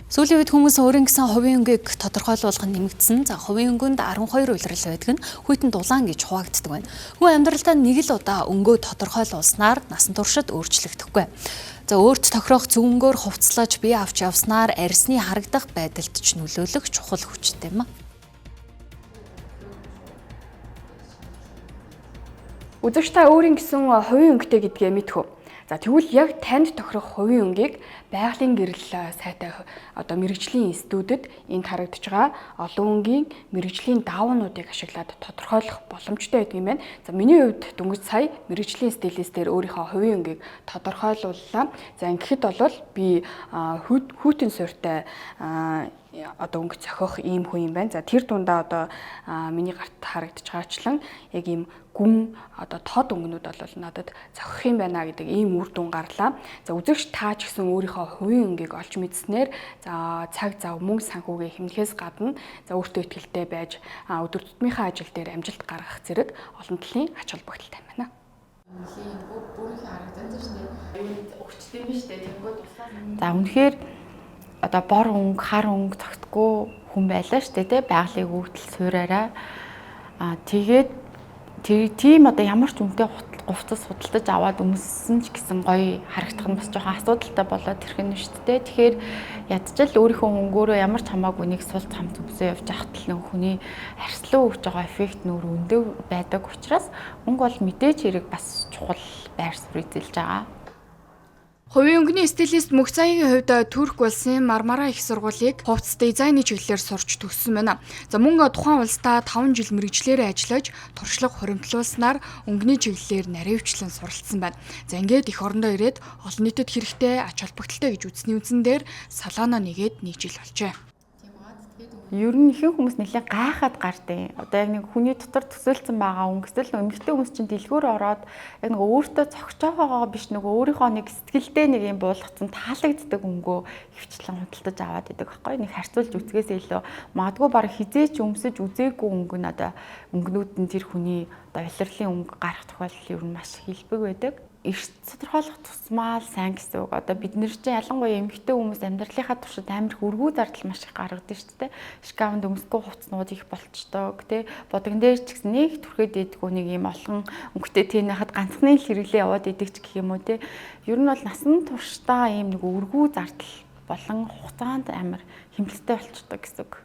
Сүүлийн үед хүмүүс өөрийн гэсэн хувийн өнгийг тодорхойлуулах нь нэмэгдсэн. За, хувийн өнгөнд 12 улирал байдаг нь хүйтэн дулаан гэж хуваагддаг байна. Хүн амьдралдаа нэг л удаа өнгөө тодорхойлуулснаар насан туршид өөрчлөгдөхгүй. За, өөрт тохирох зөв өнгөөр хувцлаж бие авч явснаар арьсны харагдах байдалд ч нөлөөлөх чухал хүчтэй юм. Үзэгч та өөрийн гэсэн хувийн өнгөтэй гэдгээ мэдэх үү? За, тэгвэл яг танд тохирох хувийн өнгийг байгалийн гэрэл сайтай одоо мэргэжлийн институтад энд харагдаж байгаа олон өнгийн мэргэжлийн даавнуудыг ашиглаад тодорхойлох боломжтой байдаг юм байна. За, миний хувьд дөнгөж сая мэргэжлийн стилистээр өөрийнхөө хувийн өнгийг тодорхойлууллаа. За, ингэхэд бол би хүйтэн суурьтай одоо өнгө зохиох ийм хүн юм байна. За, тэр дундаа одоо миний гарт харагдаж байгаачлан яг ийм гүн одоо тод өнгөнүүд бол надад зохих юм байна гэдэг ийм үр дүн гарлаа. За, үзэгч та ч гэсэн өөрийнхөө хувийн өнгийг олж мэдснээр за цаг зав мөнгө санхүүгээ хэмнэхээс гадна за өөртөө ихтэй байж өдөр тутмынхаа ажил дээр амжилт гаргах зэрэг олон талын ач холбогдолтой юм байна. За, үнэхээр одоо бор өнгө, хар өнгө тогтгүй хүн байлаа шүү дээ, тэ, байгалийн өгдөл суураараа. Тэгээд тэр тийм одоо ямар ч үнэтэй хувцас худалдаж аваад өмссөн ч гэсэн гоё харагдах нь бас жоохон асуудалтай болоод ирэх нь шүү дээ. Тэгэхээр ядчил өөрийнхөө өнгөөрөө ямар ч хамаагүй нэг сул цамц өмсөө явж байхад л нэг хүний арслан өгж байгаа эффект нүүр өндөр байдаг учраас өнгө бол мэдээж хэрэг бас чухал байр суурь эзэлж байгаа. Хувийн өнгөний стилист Мөхцаягийн хувьд Турк улсын Мармара их сургуулийг хувцас дизайны чиглэлээр сурч төгссөн байна. За, мөн тухайн улсдаа 5 жил мэргэжлээрээ ажиллаж туршлага хуримтлуулснаар өнгөний чиглэлээр наривчлан суралцсан байна. За, ингээд эх орондоо ирээд олон нийтэд хэрэгтэй ач холбогдолтой гэж үзсний үндсэн дээр салоноо нэгээд нэг жил болжээ. Ер нь ихэнх хүмүүс нэлээд гайхаад гардیں۔ Одоо яг нэг хүний дотор төсөөлсөн байгаа өнгөсөл эмэгтэй хүмүүс чинь дэлгүүр ороод яг нэг өөртөө зохиж байгаагаа биш, нэг өөрийнхөө нэг сэтгэлдээ нэг юм буулгацсан таалагддаг өнгөө хөвчлэн худалдаж аваад идэг байхгүй. Нэг харьцуулж үзгээс илүү магадгүй баг хизээч өмсөж үзээгүй өнгө нь одоо өнгөнүүд нь тэр хүний одоо улирлын өнгө гарах тохиолдол ер нь маш хэлбэг байдаг. Эрт тодорхойлох тусмаа л сайн гэсэн үг. Одоо бид нар чинь ялангуяа эмэгтэй хүмүүс амьдралынхаа туршид амар их өргүү зардал маш их гаргадаг шүү дээ. Шкафнд өмсөхгүй хувцснууд их болчдөг, тий. Бодгон дээр ч гэсэн нэг түрхэд идэггүй нэг юм олон өнгөтэй тэнийхэд ганцхны л хэрэглээ яваад идэг ч гэх юм уу, тий. Ер нь бол насан туршдаа ийм нэг өргүү зардал болон хугацаанд амар хэмнэлттэй болчдөг гэсэн үг.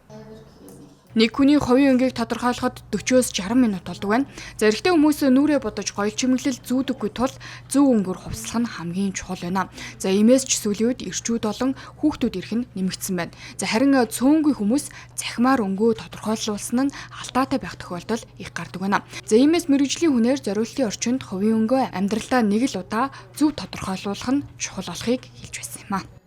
Нэг хүний хувийн өнгийг тодорхойлоход 40-оос 60 минут болдог байна. За, эрэгтэй хүмүүс нүрээ бодож гоёл чимэглэл зүүдэггүй тул зөв өнгөөр хувцлах нь хамгийн чухал байна. За, иймээс ч сүүлийн үед эрчүүд болон хүүхдүүд ирэх нь нэмэгдсэн байна. За, харин цөөнгүй хүмүүс цахимаар өнгөө тодорхойлуулсан нь алдаатай байх тохиолдол их гардаг байна. За, иймээс мэргэжлийн хүнээр зориултын орчинд хувийн өнгөө амьдралдаа нэг л удаа зөв тодорхойлуулах нь чухал болохыг хэлж байсан юм а.